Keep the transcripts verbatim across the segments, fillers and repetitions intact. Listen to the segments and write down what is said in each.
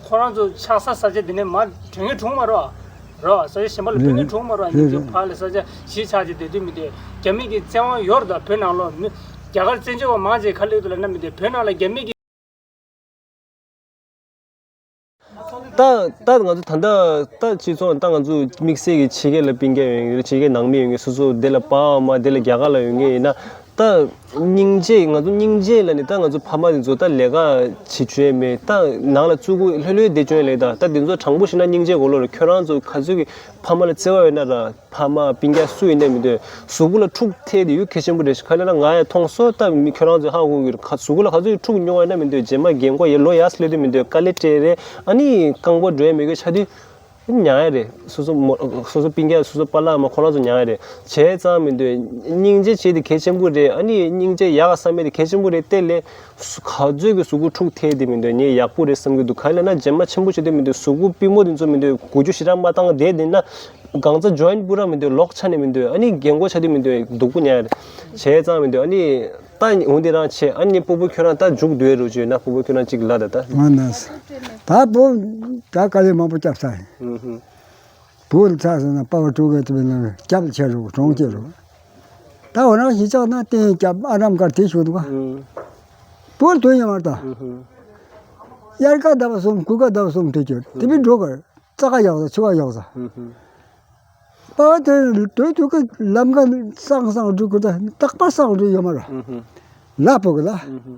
ཁོ་རང་ཚོ་ཆགས་ས་ས་ཆ་དེ་ནས་མར་བྲོས་མཁན་བྱུང་མ་རེད་བ། རེད་བ། ས་ཆ་གཞན་པ་ལ་བྲོས་མཁན་བྱུང་མ་རེད་བ། རེད་རེད། ཕར་ལ་ས་ཆ་གཞིས་ཆགས་ཀྱི་བསྡད་དུས་མི་འདུག་རྒྱ་མི་གི་བཙན་དབང་ཡོད་རེད། ད་བོད་ནང་ལོགས་མི་རྒྱ་གར་བཙན་བྱོལ་བ་མང་ཆེ་ག་སླེབས་འདུག་ལབ་ན་མི་འདུག་བོད་ནང་ལ་རྒྱ་མི་གི་ད་ད་ང་ཚོ་ད་ལྟ་ད་སྤྱི་ཚོགས་ད་ང་ཚོ་དམིགས་བསལ་གྱི་ཕྱི་རྒྱལ་ལ་སྤུན་ཀྱག་ཡོད་མཁན་ཕྱི་རྒྱལ་ནང་མི་ཡོད་མཁན་སོ་སོ་དེ་ལ་ཕ་མ་དེ་ལ་རྒྱ་གར་ལ་ཡོད་མཁན་ཡིན་ན། ད་སྙིང་རྗེ། ང་ཚོ་སྙིང་རྗེ་ལ་ནི་ད་ང་ཚོ་ཕ་མ་དེ་ཚོ་ད་ལས་ཀ་བྱེད་བཅུག་ཡས་མེད། ད་ནང་ལ་བཙུགས་གི་ལྷོད་ལྷོད་བསྡད་བཅུག་ཡས་ལས། ད་ད་དེ་ཚོ་དྲང་པོ་བཤད་ན་སྙིང་རྗེ་གོ་ལོ་རེད། ཁྱོད་རང་ཚོ་ག་ཚོད་ཀྱི་ཕ་མ་ལ་བརྩེ་བ་ཡོད་ན་ར། ཕ་མ་སྤུན་ཀྱག་སུ་ཡིན་ནའི་མི་འདོད་གཟུགས་པོ་ལ་འཁྲུག་ཐེབས་དེ་ཡོད་གལ་ཆེན་པོ་རེད། ག་ལ་ན་ང་ཡང་མཐོང་སོང་། ད་མི་ཁྱོད་རང་ཚོས་ཧ་གོ་གི་རེད། གཟུགས་པོ་ལ་ག་ཚོད་ཀྱི་འཁྲུག་མྱོང་བ་ཡིན་ན་མི་འདོད། རྗེས་མ་རྒན་གོག་ཡར་ལོ་ཡར་སླེབས་དུས་མི་འདོད་དཀའ་ལས་སྤྲད་རེད། ཨ་ནི་རྐང་པ་འགྲོ་ཡས་མེད་གི་ཆགས་དུས། མྱང་ཡ་རེད། སོ་སོ་མོ་སོ་སོ་སྤུན་ཀྱག་སོ་སོ་པཱ་ལགས་མ་ཁོ་རང་ཚོ་མྱང་ཡ་རེད། བྱས་ཙང་མི་འདོད། སྙིང་རྗེ་བྱེད་དེ་གལ་ཆེན་པོ་རེད། ཨ་ནི་སྙིང་རྗེ་ཡག་ག་བསམ་མེད་དེ་གལ་ཆེན་པོ་རེད། དེ་ལས་ག་ཚོད་ཀྱི་གཟུགས་པོ་འཁྲུག་ཐེབས་དེ་མི་འདོད། ངས་ཡག་པོ་རེད་བསམ་གྱི་འདུག་ག་ལ་ན་རྗེས་མ་ཆེན་པོ་བྱེད་དུས་མི་འདོད། གཟུགས་པོ་པུས་མོ་དེ་ཚོ་མི་འདོད། འགུལ་སྐྱོད་ཞེ་དྲག་མ་བཏང་བསྡད་དེ་ན་གང་ཚ་ཇོ་ཡིན་པུ་ར་མི་འདོད། ལོག་ཆ་ནས་མི་འདོད། ཨ་ནི་རྒན་གོག་ཆགས་དུས་མི་འདོད། སྡུག་པོ་མྱང་ཡ་རེད། བྱས་ཙང་མི་འདོད། ཨ་ནི། ད་འོན་ཏེ་རང་ཆེ་ཨ་ནི་སྤོ་བོ་ཁྱོད་རང་ད་མཇུག་བསྡུའི་རོགས་བྱོས་ན། སྤོ་བོ་ཁྱོད་རང་གཅིག་ལ་ད་ད། ང་ན་ས། ད་བོ་ད་དཀའ་ལས་མང་པོ་བརྒྱབ་ས་ཡིན། ཨུ་ཧུ། བོ་ལ་ཚ་ཟེར་ན་པ་བ་དྲུག་གི་དུ་བའི་ནང་རྒྱབ་ལ་ཆེ་རུ་གྲོང་ཁྱེར་རུ། ད་འོ་རང་གཞིས་ཆགས་ན་བསྟན་རྒྱབ་ཨ་རམ་དཀར་དེ་ཞུ་འདུག་ག་ཨུ། བོ་ལ་དོན་ཡོད་མ་རེད་ད། ཨུ་ཧུ། དབྱར་ཁ་ཟླ་བ་གསུམ་དགུན་ཁ་ཟླ་བ་གསུམ་དེ་གྱུར་དེ་བས་འགྲོ་གི་རེད། རྩྭ་ཁ་ཡག་ས་ཆུ་ཁ་ཡག་ས། ཨུ་ཧུ། པ་དེ་དུས་དུས་ཀྱི་ལམ་ཁ་སང་སང་འགྲོ་གི་ད་རྟག་པར་སང་འགྲོ་ཡོད་མ་རེད། ཨུ་ཧུ། ལ་སྤོ་གི་ལ། ཨུ་ཧུ།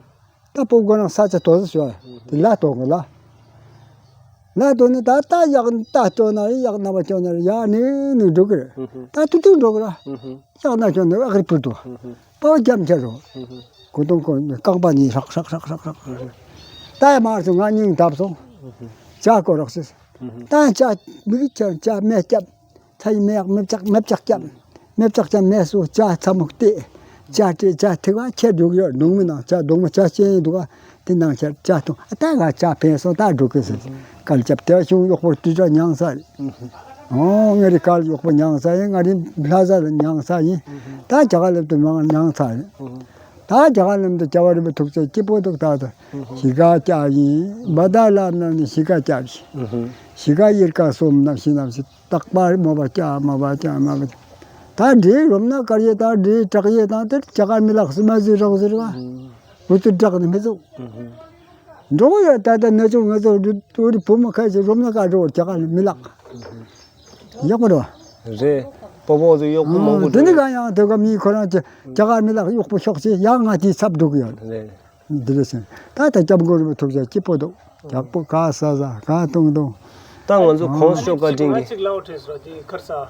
ད་སྤོ་གོ་ན་ས་ཆ་དོ་ས་ཞོ་དེ་ལ་སྟོན་གི་ལ། ལ་སྟོན་ནི་ད་ད་ཡག་ད་སྟོན་ན་ཡག་ན་བ་སྟོན་ན་ཡག་ནི་ནི་འགྲོ་གི་རེད། ཨུ་ཧུ། ད་ཐུག་ཐུག་འགྲོ་གི་ར། ཨུ་ཧུ། ཡག་ན་སྟོན་ན་ཨ་ཁ་རི་པུར་དུ། ཨུ་ཧུ། པ་བ་རྒྱབ་འཆར་རོ། ཨུ་ཧུ། གོ་དུང་གོ་རྐང་པ་གཉིས་ཧྲག་ཧྲག་ཧྲག་ཧྲག་ཧྲག་ཧྲག་ད་ཡ་མར་སོང་ང་སྙིང་འདབ་སོང་། ཇ་སྐོར་རོགས་སི། ད་ཇ་མིག་ཅ་ཇ་མེ་སྐྱབས། ཚ་ཡི་མེ་ཡག་མེ་བཅག་མེ་བཅག་སྐྱབས། མེ་བཅག་ཅ་མེ་སོ་ཇ་ཚ་མུག་སྟེ། ཇ་སྤྲེ་ཇ་ཐིག་བ་ཁྱེར་འགྲོ་གི་ཡོད། གདོང་མི་ནང་ཇ་གདོང་མི་ཇ་ཅན་ཡིན་འདུག་ག་དེ་ནང་ཁྱེར་ཇ་འཐུང་ཨ་ད་ང་ཇ་ཕན་སོང་ད་འགྲོ་གི་ཟེར། སྐལ་རྒྱབ་དེ་བ་ཤུང་གཡོག་པོར་དུས་ཇ་མྱངས་ས་རེད། ཨོ་ང་རི་སྐལ་གཡོག་པོ་མྱངས་ས་ཡིན། ང་རི་ལྷ་ས་ལ་མྱངས་ས་ཡིན། ད་རྒྱ་གར་སླེབས་དུས་མྱངས་ས་རེད། ད་རྒྱ་གར་སླེབས་དུས་རྒྱལ་བ་རིན་པོ་ཐུགས་རྗེ་སྐྱིད་པོ་འདུག་ད་ད་གཞིས་ཀ་སྐྱབས་ཡིན། བ་ད་ལ་ན་ནི་གཞིས་ཀ་སྐྱབས་ཡིན། གཞིས་ཀ་དབྱར་ཁ་གསུམ་ནམ་ཤི་ནམ་ཤི་རྟག་པར་མོ་བ་སྐྱབས་མོ་བ་སྐྱབས་མོ་བ། ད་འདྲེ་རོམ་ན་དཀར་ཡེ་དང་འདྲེ་བྲག་ཡེ་དང་དེར་རྒྱ་གར་མི་ལགས་སུ་མ་ཟི་རོགས་ཟེར་བ། འུ་ཚོ་བྲག་ནི་མི་ཚུགས། འགྲོ་ཡ་ད་ལྟ་ན་ཆུང་ང་ཚོ་འུ་རི་བུ་མོ་ཁ་ཤས་རོམ་ན་ཀ་འགྲོ་རྒྱ་གར་མི་ལགས། ཡག་པོ་རེད། རེད། སྤོ་བོ་ཚོ་གཡོག་པོ་མང་པོ་འདི་འདུག་ནི་གང་ཡང་དེ་ག་མི་ཁོ་རང་ཚོ་རྒྱ་གར་མི་ལགས་གཡོག་པོ་ཤོག་ཅེས་ཡང་ང་དེའི་ཚབ་འགྲོ་གི་ཡོད། རེད། འདི་རེད་ཟེར། ད་ལྟ་སྐྱབས་མགོན་རིན་པོ་ཐུགས་རྗེ་སྐྱིད་པོ་འདུག་ཡག་པོ་ག་ས་ས་ག་གཏོང་གཏོང་། ད་ང་ཚོ་གོང་ཞོགས་བཀའ་དྲིན་གྱིས། གཅིག་ལའོ་བྲེས་སོ་དེ་ཁར་ས།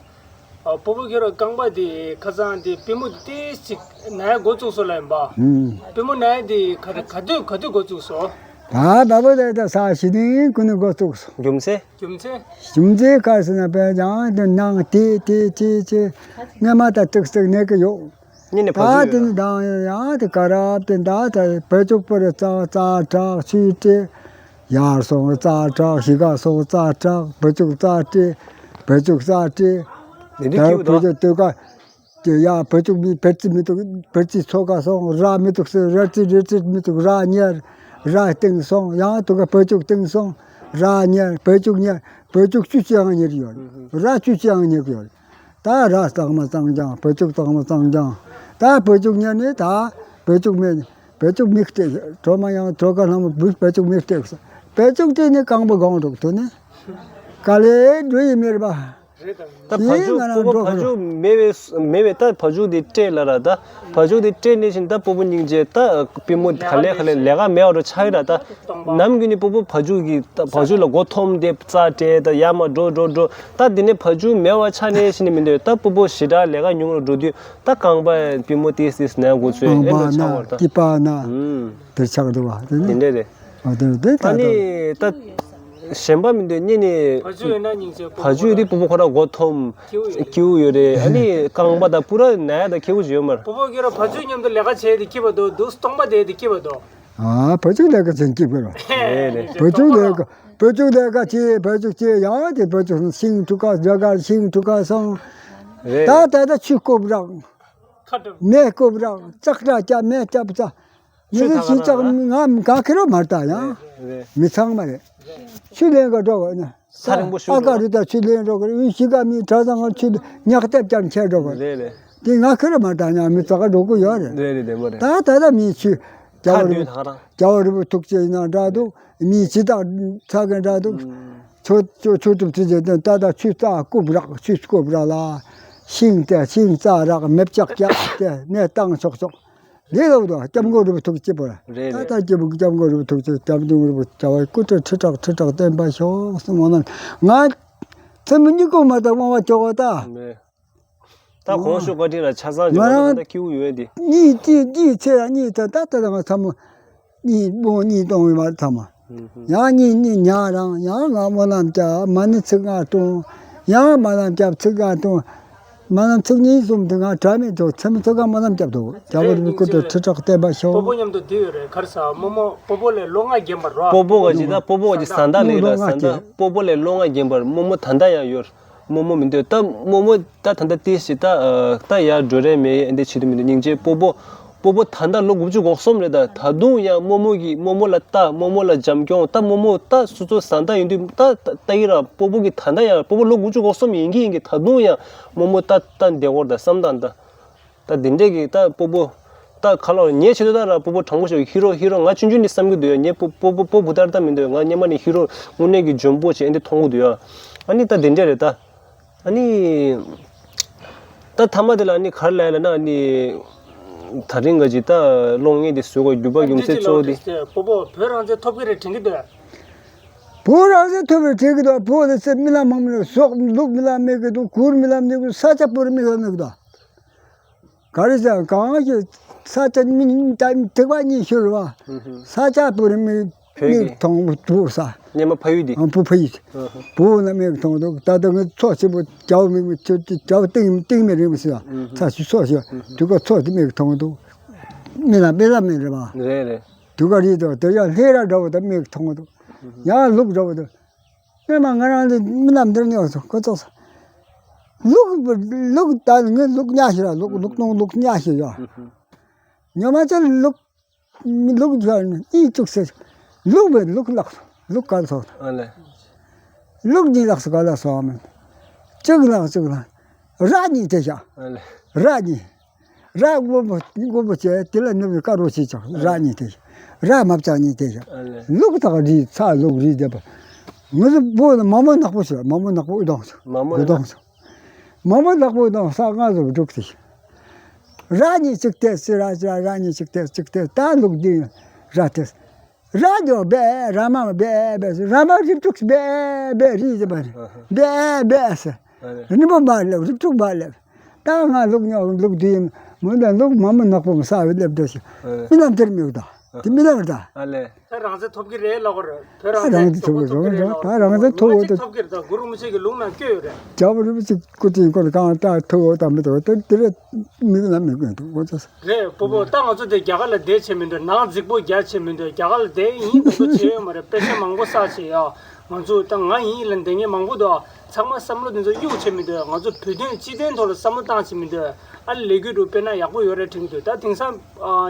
སྤོ་བོ་ཁྱོད་རང་རྐང་པ་དེ་ཁ་སང་དེ་པུས་མོ་དེ་ཏིས་ཅིག་ན་ཡ་འགོ་བཙུགས་སོང་ལབ་ཡིན་པ། ཨུམ། པུས་མོ་ན་ཡ་དེ་ག་ག་དུས་ག་དུས་འགོ་བཙུགས་སོང་། ད་ད་བོ་དེ་ད་ས་ཞི་ནི་ཀུན་ནས་འགོ་བཙུགས་སོང་། རྒྱུ་མཚན། རྒྱུ་མཚན། རྒྱུ་མཚན་ག་ཟེར་ན་དཔེ་ཀྱང་དེ་ནང་དེ་དེ་ཅི་ཅི་སྔ་མ་ད་ཏིག་ཏིག་གནས་ཀྱི་ཡོད། ཉིན་ནས་ད་བར་དུ་དེ་ནི་དང་ཡང་དེ་ག་རབ་དེ་ད་ད་བོད་ཕྲུག་པོ་རེ་རྩ་རྩ་དྲག་ཆུ་སྤྲེ། ཡར་སོང་རྩ་དྲག་གཞིས་ཀ་སོང་རྩ་དྲག་བོད་ཕྲུག་རྩ་སྤྲེ། བོད་ཕྲུག་རྩ་སྤྲེ། དེ་འདྲ་ད་ཁྱེའུ་བོད་ཕྲུག་དུས་ཀ་དེ་ཡ་བོད་ཕྲུག་མི་བེར་རྩི་མི་འདུག་བེར་རྩི་ཚོ་ག་སོང་ར་མི་འདུག་ཟེར་ར་རྩི་རི་རྩི་མི་འདུག་ར་ཉལ། ར་སྟེང་སོང་ཡང་དུ་ག་བོད་ཕྲུག་སྟེང་སོང་། ར་ཉལ་བོད་ཕྲུག་ཉལ་བོད་ཕྲུག་བཅུ་གཅིག་ཡང་ཉལ་ཡོད། ར་བཅུ་གཅིག་ཡང་ཉལ་གི་ཡོད། ད་ར་གཙང་མ་གཙང་རྐྱང་བོད་ཕྲུག་གཙང་མ་གཙང་རྐྱང་། ད་བོད་ཕྲུག་ཉལ་ནས་ད་བོད་ཕྲུག་མེད་ནས་བོད་ཕྲུག་མིག་སྟེ་གྲོ་མ་ཡང་གྲོ་ཁ་ལྷ་མོ་བུ་བོད་ཕྲུག་མིག་སྟེ་བོད་ཕྲུག་སྟེ་ནས་རྐང་པ་སྒང་འགྲོ་ཐུབ་ནས་ག་ལེ་འགྲོ་ཡི་མེད་པ། ད་བ་ཕྱུགས་སྤོ་བོ་བ་ཕྱུགས་མེད་པའི་མེད་པའི་ད་བ་ཕྱུགས་དེ་སྤྲད་ལ་ར་ད་བ་ཕྱུགས་དེ་སྤྲད་ནས་བཞིན་ད་སྤོ་བོ་སྙིང་རྗེ་ད་པུས་མོ་ག་ལེ་ག་ལེ་ལས་ཀ་མེད་པ་རུ་ཆགས་ཡོད་ར་ད་ནམ་རྒྱུན་ནས་སྤོ་བོ་བ་ཕྱུགས་ཀྱི་ད་བ་ཕྱུགས་ལ་མགོ་འཐོམ་དེ་རྩ་སྤྲད་ད་ཡར་མར་འགྲོ་འགྲོ་འགྲོ་ད་དེ་ནས་བ་ཕྱུགས་མེད་པ་ཆགས་ནས་བཞིན་མི་འདོད་ད་སྤོ་བོ་ཞེ་དྲག་ལས་ཀ་ཉུང་རུ་འགྲོ་དུས་ད་རྐང་པ་པུས་མོ་ཏིས་ཏིས་ན་འགོ་ཚུགས་ཨེ་ལོ་ཆགས་པ་ར་ད་སྐྱིད་པ་ན་དེ་ཆགས་འདུག་བ་དེ་ནི་དེ་འདྲ་རེད། ཨ་དེ་དེ་ད་ཨ་ནི་ད་གཞན་པ་མི་འདོད་གཉིས་ནི་བ་ཕྱུགས་ཡོད་ན་སྙིང་རྗེ་སྤོ་བོ་ཁོ་ར་དེ་སྤོ་བོ་ཁོ་ར་མགོ་འཐོམ་སྐྱིའུ་ཡོད་རེད། ཨ་ནི་རྐང་པ་དང་པུ་ར་ན་ཡ་དང་ཁེ་བོ་ཅིག་ཡོད་མ་རེད། སྤོ་བོ་ཁྱོད་ར་བ་ཕྱུགས་མཉམ་དུ་ལས་ཀ་བྱས་ཏེ་སྐྱིད་པ་འདུག་འདུག་སྟོང་པ་བསྡད་དེ་སྐྱིད་པ་འདུག་ཨ་བ་ཕྱུགས་ལས་ཀ་བྱེད་སྐྱིད་པ་རེད། རེད་རེད། བ་ཕྱུགས་ལས་ཀ་བ་ཕྱུགས་ལས་ཀ་བྱེད་བ་ཕྱུགས་བྱེད་ཡང་དེ་བ་ཕྱུགས་ཤིང་ཕྲུ་ག་རྒྱ་གར་ཤིང་ཕྲུ་ག་སོང་རེད། ད་ད་ད་ཆུ་རྐོབ་རག་མེ་རྐོབ་རག་ལྕགས་དྲ་རྒྱབ་མེ་རྒྱབ་ཚ། མི་ཚེ་ཞིག་ཅག་ང་ག་ཁེ་རོ་མར་ལྟ་ཡང་། རེད། མི་ཚང་མ་རེད། ཆུ་ལེན་ག་འགྲོ་ག་ན། ས་རིང་པོ་ཞིག་ཨ་ཀ་འགྲོ། རི་དང་ཆུ་ལེན་འགྲོ་ག་རི་ཤི་ཀ་མི་གྲྭ་ཚང་ཆུ་ཉག་ཏེབ་ཀྱང་ཁྱེར་འགྲོ་ག་རེད། རེད། དེ་ང་ཁེ་རོ་མར་ལྟ་ཡང་མི་ཚ་ག་འགྲོ་གི་ཡོད་རེད། རེད་རེད། བདེ་མོ་རེད། ད་ད་ད་མི་ཆུ་རྒྱལ་བ་རི་བོ་རྒྱལ་བ་རི་བོ་ཐུགས་རྗེ་ཡིན་ན་འདྲ་འདུག་མི་ཇི་ལྟར་ཚ་ག་འདྲ་འདུག་ཆུ་ཆུ་ཆུ་གྲུབ་ཚུལ་བྱེད་དོན་ད་ལྟ་ཆུ་རྩ་རྐུབ་རག་ཆུ་རྐུབ་རག་ལ། ཤིང་དེ་ཤིང་རྩ་རག་མེ་བཅག་བཅག་དེ་མེ་བཏང་ཆོག་ཆོག་ལས་ལོག་དོ་སྐྱབས་མགོན་རི་བོ་ཐུགས་རྗེ་པོ་ར། རེད་ད་རེད། ལྟ་སྐྱེས་བུ་སྐྱབས་མགོན་རི་བོ་ཐུགས་རྗེ་སྐྱབས་མགོན་རི་བོ་བྱ་བའི་སྐུ་ཁྲི་ཁྲི་ཕྲག་ཁྲི་ཕྲག་བརྟན་པ་ཤོག་གསུངས་མ་ན། ང་ཚེ་མི་གཉིས་ཀོ་མ་དང་དབང་བ་ཅོག་གོ་ད། རེད། ད་གོང་ཞུ་བཀའ་དྲིན་ལ་ཆ་ཚང་ང་རང་ཅིག་ད་སྐྱིད་པོ་ཡོད་དེ། གཉིས་གཅིག་གཉིས་ཚེ་ཡང་གཉིས་ད་ད་ད་ང་ཚ་མོ། གཉིས་སྤོང་གཉིས་གཏོང་བའི་མ་ཚང་མ། ཡང་གཉིས་གཉིས་ཉག་རང་ཡང་ང་སྨོན་ལམ་བརྒྱབ་མ་ཎི་ཚིག་ལྔ་གཏོང་། ཡང་སྨོན་ལམ་བརྒྱབ་ཚིག་ལྔ་གཏོང་། སྨོན་ལམ་ཚིག་གཉིས་གསུམ་དུ་ང་གྲ་མེད་དུ་ཚེ་མི་ཚོ་ག་སྨོན་ལམ་བརྒྱབ་འདུག་རྒྱལ་བ་རིན་པོ་སྐུ་དྲིན་ཁྲི་ཕྲག་བརྟན་པ་ཤོག་སྤོ་བོ་མཉམ་དུ་འདི་ཡོད་རེད། ག་རེ་ཟ་སྨོ་མོ་སྤོ་བོ་ལས་ལོ་ལྔ་རྒན་པ་རོ། སྤོ་བོ་ག་ཅི་ད་སྤོ་བོ་ག་ཅི་བཟའ་ཟླ་ལས་ལ་བཟའ་ཟླ་སྤོ་བོ་ལས་ལོ་ལྔ་རྒན་པར་རྨོ་མོ་ད་ལྟ་ཡང་ཡོད། རྨོ་མོ་མི་འདོད་ད་རྨོ་མོ་ད་ད་ལྟ་ཏིས་ཞིག་ད་ད་ཡར་འགྲོ་རན་མེད་ཨེ་འདི་བྱེད་དུ་མི་འདུག་སྙིང་རྗེ་སྤོ་བོ། སྤོ་བོ་ད་ལྟ་ལོ་དགུ་བཅུ་གོ་གསུམ་རེད། ད་ད་དུང་ཡང་རྨོ་མོ་གིས་རྨོ་མོ་ལ་ལྟ་རྨོ་མོ་ལ་འཇམ་སྐྱོང་ད་རྨོ་མོ་ད་སོ་སོ་བཟའ་ཟླ་ཡིན་དུས་ད་ད་ལྟ་ཡིན་ར་སྤོ་བོ་གིས་ད་ལྟ་ཡང་སྤོ་བོ་ལོ་དགུ་བཅུ་གོ་གསུམ་ཡིན་གྱི་ཡིན་གྱི་ད་དུང་ཡང་རྨོ་མོ་ད་ད་བདེ་སྐོར་ད་བསམ་སྟངས་ད། ད་འདི་འདྲས་ཀྱི་ད་སྤོ་བོ། ད་ཁ་ལོ་ངའི་ཆེད་དུ་ད་ར་སྤོ་བོ་དྲང་པོ་ཞིག་ཧི་རོ་ཧི་རོ་ང་ཆུང་ཆུང་ནས་བསམ་གྱི་འདུག་ཡ། ངའི་སྤོ་སྤོ་བོ་སྤོ་བོ་ད་ལྟ་མི་འདུག་ང་སྔོན་མ་ནས་ཧི་རོ་དངོས་གནས་ཀྱི་འཇོན་པོ་ཞིག་ཨེ་འདི་མཐོང་གི་འདུག་ཡ། ཨ་ནི་ད་འདི་འདྲས་རེད་ད། ཨ་ནི། ད་མཐའ་མ་དེ་ལ་ཨ་ནི་ག་རེ་ལབ་ཡ་ལབ་ན་ཨ་ནི། ད་རིང་ག་ཅིག་ད་གློག་བརྙན་དེ་བཟོ་དགོས་རྒྱུ་བ་རྒྱུ་མཚན་གཙོ་བོ་དེ། སྤོ་བོ་བོད་རང་བཙན་ཐོབ་ཀྱི་རེད་དྲན་གྱི་འདུག་བོད་རང་བཙན་ཐོབ་པའི་གྲས་ཀྱི་དང་བོད་ལ་སེ་རྨི་ལམ་མང་མི་ལ་སོག་ལུག་རྨི་ལམ་མེད་གི་འདུག་གུར་རྨི་ལམ་མེད་གི་འདུག་ས་ཆ་བོད་རྨི་ལམ་མེད་གི་འདུག་ག་རེ་ཟེར་གང་གི་ས་ཆ་མི་ད་ཐིག་པ་གཉིས་ཤོར་བ། ཧུམ་ཧུམ། ས་ཆ་བོད་རྨི་བོད་མིག་ཀྱི་མཐོང་བུ་ས། སྙེ་མ་ཕ་ཡུལ་འདི། ཨ་བུ་ཕ་ཡུལ། ཧུམ་ཧུམ། བུ་ན་མེད་གི་མཐོང་འདུག་ད་ལྟ་ངི་ཚོ་ཆེ་བོ་རྒྱ་བོ་མིག་མི་ཆེ་རྒྱ་བོ་ཏིང་ཏིང་མེད་རིང་མི་སྲིད་ལ་ཚ་ཞིག་ཚོ་ཞིག་དུས་ཀ་ཚོ་དེ་མེད་གི་མཐོང་འདུག་རྨི་ལམ་རྨི་ལམ་མེད་རེད་བ། རེད་རེད། དུས་ཀ་རིས་དང་དེ་ཡང་ལྷས་ར་འདྲ་བོ་དང་མིག་མཐོང་གི་འདུག་ཡང་ལུག་འདྲ་བོ་དང་། སྔོན་མ་ང་རང་ལ་རྨི་ལམ་འདིར་ཉོ་སོང་ཁོ་ཚོ། ལུག་ལུག་ད་ངས་ལུག་ཉག་ཞིག་ར་ལུག་ལུག་ནོང་ལུག་ཉག་ཞིག་ཡོད། ཉོ་མ་ཚད་ལུག་ལུག་ཡོད་ནི་གཉིས་བཅུག་ཟེར། ལུག་མེད་ལུག་ལགས་ལུག་ག་ལ་སོང་། ཨ་ལེ། ལུག་གཉིས་ལགས་སུ་ག་ལ་སོང་མིན། གཅིག་ལགས་གཅིག་ལ། ར་གཉིས་དེ་བཞག་ཨ་ལེ། ར་གཉིས། ར་དགོན་པོ་དགོན་པོ་བྱས་དེ་ལ་ནུབ་ཀྱི་དཀར་རོ་ཞིག་ཆགས་ར་གཉིས་དེ་བཞག་ར་མ་བྱང་གཉིས་དེ་བཞག་ཨ་ལེ། ལུག་དག་རིས་ཚ་ལུག་རིས་བསྡད་པ། ང་ཚོ་བོད་ལ་མ་མོ་ནག་པོ་ཟེར་མ་མོ་ནག་པོ་དབུ་ལྡང་ཟེར། མ་མོ་དབུ་ལྡང་ཟེར། མ་མོ་ནག་པོ་དབུ་ལྡང་ས་ང་ཚོ་འབྲུག་དེ་བཞག་ར་གཉིས་གཅིག་བལྟས་སི་ར་ཅི་ར་ར་གཉིས་གཅིག་བལྟས་གཅིག་བལྟས་ད་ལུག་འདི་ར་བལྟས། ར་ཇོ་བེ་ར་མ་བེ་བེ་ར་མ་རིབ་ཕྲུག་བེ་བེ་རི་ཟེར་བ་རེད། བེ་བེ་ཟེར། རི་མོ་མ་ལེབ་རིབ་ཕྲུག་མ་ལེབ། ད་ང་ལུག་ཉོ་ལུག་དུས་མོ་ད་ལུག་མ་མོ་ནག་པོ་མ་ས་བེ་ལེབ་འདྲ་ཞིག་རྨི་ལམ་དེར་མི་འུ་ད་དེ་རྨི་ལམ་རེད་ད། ཨ་ལེ། ད་རང་བཙན་ཐོབ་ཀྱི་རེད་ལབ་གོ་རེད། བོད་རང་བཙན་ཐོབ་ཀྱི་རེད་ལབ་ད་རང་བཙན་ཐོབ་འོ་ད། ཐོབ་ཀྱི་རེད་ད་གུ་རུ་མི་ཆེ་གི་ལུང་ན་བསྐྱོད་ཡོད་རེད། རྒྱལ་བ་རིན་པོ་ཆེ་སྐུ་དྲིན་སྐོར་གང་ལྟར་ཐུགས་འོ་དམ་པའི་ཐོག་དེ་དེ་རེད་མིག་ལ་མི་དགོས་འདུག་འོ་ཙི། རེད་སྤོ་བོ་ད་ང་ཚོ་དེ་རྒྱ་གར་ལ་བསྡད་བྱེད་མི་འདོད་ནང་རྫིག་པོ་རྒྱག་བྱེད་མི་འདོད་རྒྱ་གར་ལ་བསྡད་ཡིན་ང་ཚོ་བྱེད་ཡོད་མ་རེད་དཔེ་ཆ་མང་པོ་བསགས་བྱེད་ཡ་ང་ཚོ་ད་ང་ཡིན་ལ་བསྡད་མཁན་མང་པོ་འདུག་ཚང་མ་བསམ་བློ་དེ་ཚོ་གཡུག་བྱེད་མི་འདོད་ང་ཚོ་བོད་དོན་སྤྱི་དོན་ཐོག་ལ་བསམ་བློ་བཏང་བྱེད་མི་འདོད་ཨ་ལས་འགུལ་རུ་སྤེལ་ན་ཡག་པོ་ཡོད་རེད་དྲན་གྱི་འདུག་ད་དེང་སང་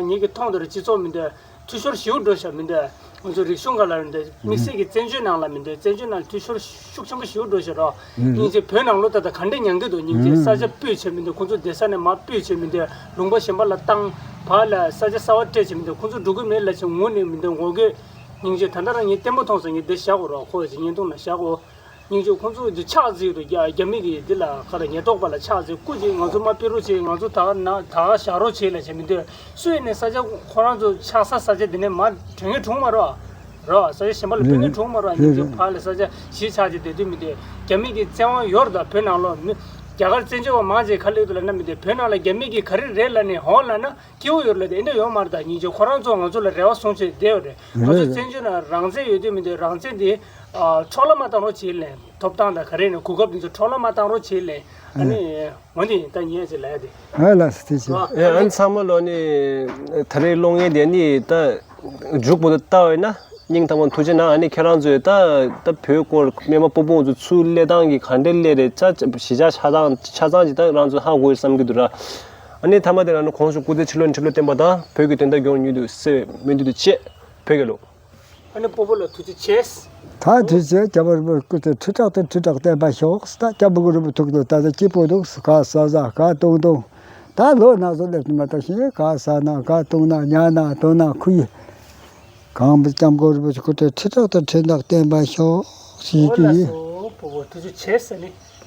ངེད་ཀྱི་མཐོང་དོར་སྤྱི་ཚོགས་མི་འདོད། འཐུས་ཤོར་ཞེ་པོ་འགྲོ་བཞག་མི་འདུག་ང་ཚོ་རིག་གཞུང་སྒང་ལ་མི་འདུག་དམིགས་བསལ་གྱི་བཙན་བྱོལ་ནང་ལ་མི་འདུག་བཙན་བྱོལ་ནང་འཐུས་ཤོར་ཤུགས་ཆེན་པོ་ཞེ་པོ་འགྲོ་བཞག་རོགས། སྙིང་རྗེ་བོད་ནང་ལོགས་ད་ལྟ་ག་འདྲས་མྱངས་ཀྱི་འདུག་སྙིང་རྗེ་ས་ཆ་སྤོས་བྱེད་མི་འདུག་ཁོང་ཚོ་བསྡད་ས་ནས་མར་སྤོས་བྱེད་མི་འདུག་ལུང་པ་གཞན་པ་ལ་བཏང་བ་ལ་ས་ཆ་གསར་པ་སྤྲད་བྱེད་མི་འདུག་ཁོང་ཚོ་འགྲོ་གི་མེད་ལབ་བྱས་ངུ་ནས་མི་འདུག་ངུ་གི་སྙིང་རྗེ་ད་ལྟ་རང་ངས་བརྟན་པོ་མཐོང་སོང་ངས་འདི་བཞག་དགོས་རོགས་ཁོ་ཡི་བརྙན་ཐུང་ནང་བཞག་དགོས། སྙིང་རྗེ་ཁོང་ཚོ་འདི་ཕྱག་བརྩིས་འདུག་རྒྱ་རྒྱ་མི་གི་འདི་ལ་ཁ་ལ་ཉེན་རྟོག་པ་ལ་ཕྱག་བརྩིས་སྐུ་མཁྱེན་ང་ཚོ་མ་ཕེབས་རོགས་བྱེད་ང་ཚོ་ད་ག་ན་ད་ག་བཞག་རོགས་བྱེད་ལབ་བྱས་མི་འདུག་སུ་ཡིན་ནས་ས་ཆ་ཁོ་རང་ཚོ་ཆགས་ས་ས་ཆ་འདི་ནས་མར་བྲོས་མཁན་བྱུང་མ་རེད་བ། རེད་བ། ས་ཆ་གཞན་པ་ལ་སྤོས་མཁན་བྱུང་མ་རེད་བ། སྙིང་རྗེ་ཕར་ལ་ས་ཆ་གཞིས་ཆགས་ཀྱི་བསྡད་དུས་མི་འདུག་རྒྱ་མི་གི་བཙན་དབང་ཡོད་རེད་ད་བོད་ནང་ལོགས་མི་རྒྱ་གར་བཙན་བྱོལ་བ་མང་ཆེ་ག་ལེགས་འདུག་ལབ་ན་མི་འདུག་བོད་ནང་ལ་རྒྱ་མི་གི་ག་རེ་རེད་ལབ་ནས་ཧོན་ལབ་ན་སྐྱིད་པོ་ཡོད་རེད་ལབ་དེ་འདྲ་ཡོད་མ་རེད་ད་སྙིང་རྗེ་ཁོ་རང་ཚོ་ང་ཚོ་ལ་རེ་བ་བཟུང་བྱས་བསྡད་ཡོད་རེད། ང་ཚོ་བཙན་བྱོལ་ནང་རང་བཙན་ཡོད་དུས་མི་འདུག་རང་བཙན་དེ་འཕྲོ་བརླག་མ་བཏང་རོགས་བྱེད་ལབ་ཐོབ་ཐང་དང་ག་རེ་ནས་གོ་སྐབས་དེ་ཚོ་འཕྲོ་བརླག་མ་བཏང་རོགས་བྱེད་ལབ་ཨ་ནི། འོ་འདི་ད་ངས་ཅིག་ལབ་ཡ་དེ། ཨ་ལགས་སོ་ཐུགས་རྗེ་ཆེ། ཨ་ཨ་ནི་ཚང་མ་ལོ་ནི་ད་རེས་གློག་བརྙན་དེ་ནི་ད་མཇུག་པོ་ད་ལྟ་བས་ན་སྙིང་ཐག་པ་ཐུགས་རྗེ་གནང་ཨ་ནི་ཁྱེད་རང་ཚོས་ད་ད་བོད་སྐོར་སྨན་པ་སྤོ་བོ་ཚོ་ཚུར་སླེབས་སྟངས་ཀྱི་ག་འདྲས་སླེབས་རེད་ད་གཞིས་ཆགས་ཆ་ཚང་ཆ་ཚང་ཅིག་ད་རང་ཚོ་ཧ་གོ་ཡོད་བསམ་གྱི་འདུག་ར། ཨ་ནི་མཐའ་མ་དེ་ལ་ནི་གོང་དུ་སྐུ་ཚེ་ཁྲི་ལོ་ཁྲི་ལོ་བརྟན་པ་དང་བོད་ཀྱི་དོན་དག་མགྱོགས་མྱུར་དུ་སེལ་བའི་སྨོན་འདུན་དུ་བཅས་བོད་རྒྱལ་ལོ། ཨ་ནི་སྤོ་བོ་ལ་ཐུགས་རྗེ་ཆེ། ད་དུས་ཚོད་རྒྱལ་བ་རིན་པོ་ཆེ་སྐུ་ཚེ་ཁྲི་ཕྲག་དང་ཁྲི་ཕྲག་བརྟན་པར་ཤོག་ད་སྐྱབས་མགོན་རིན་པོ་ཐུགས་དང་ད་ལྟ་སྐྱིད་པོ་འདུག་ག་ཟ་ཟ་ག་བཏུང་བཏུང་། ད་ལོ་ན་སོ་སླེབས་ནས་མ་ད་ཤེས་ག་ཟ་ན་ག་བཏུང་ན་ཉལ་ན་འདོན་ན་ཁུ་ཡི། གང་བུ་སྐྱབས་མགོན་རིན་པོ་ཆེ་སྐུ་ཚེ་ཁྲི་ཕྲག་དང་ཁྲི་ཕྲག་བརྟན་པར་ཤོག་ཞེས་ཞུ་རྒྱུ་ཡིན། སྤོ་བོ་ཐུགས་རྗེ་ཆེ་ཟེར་ནས།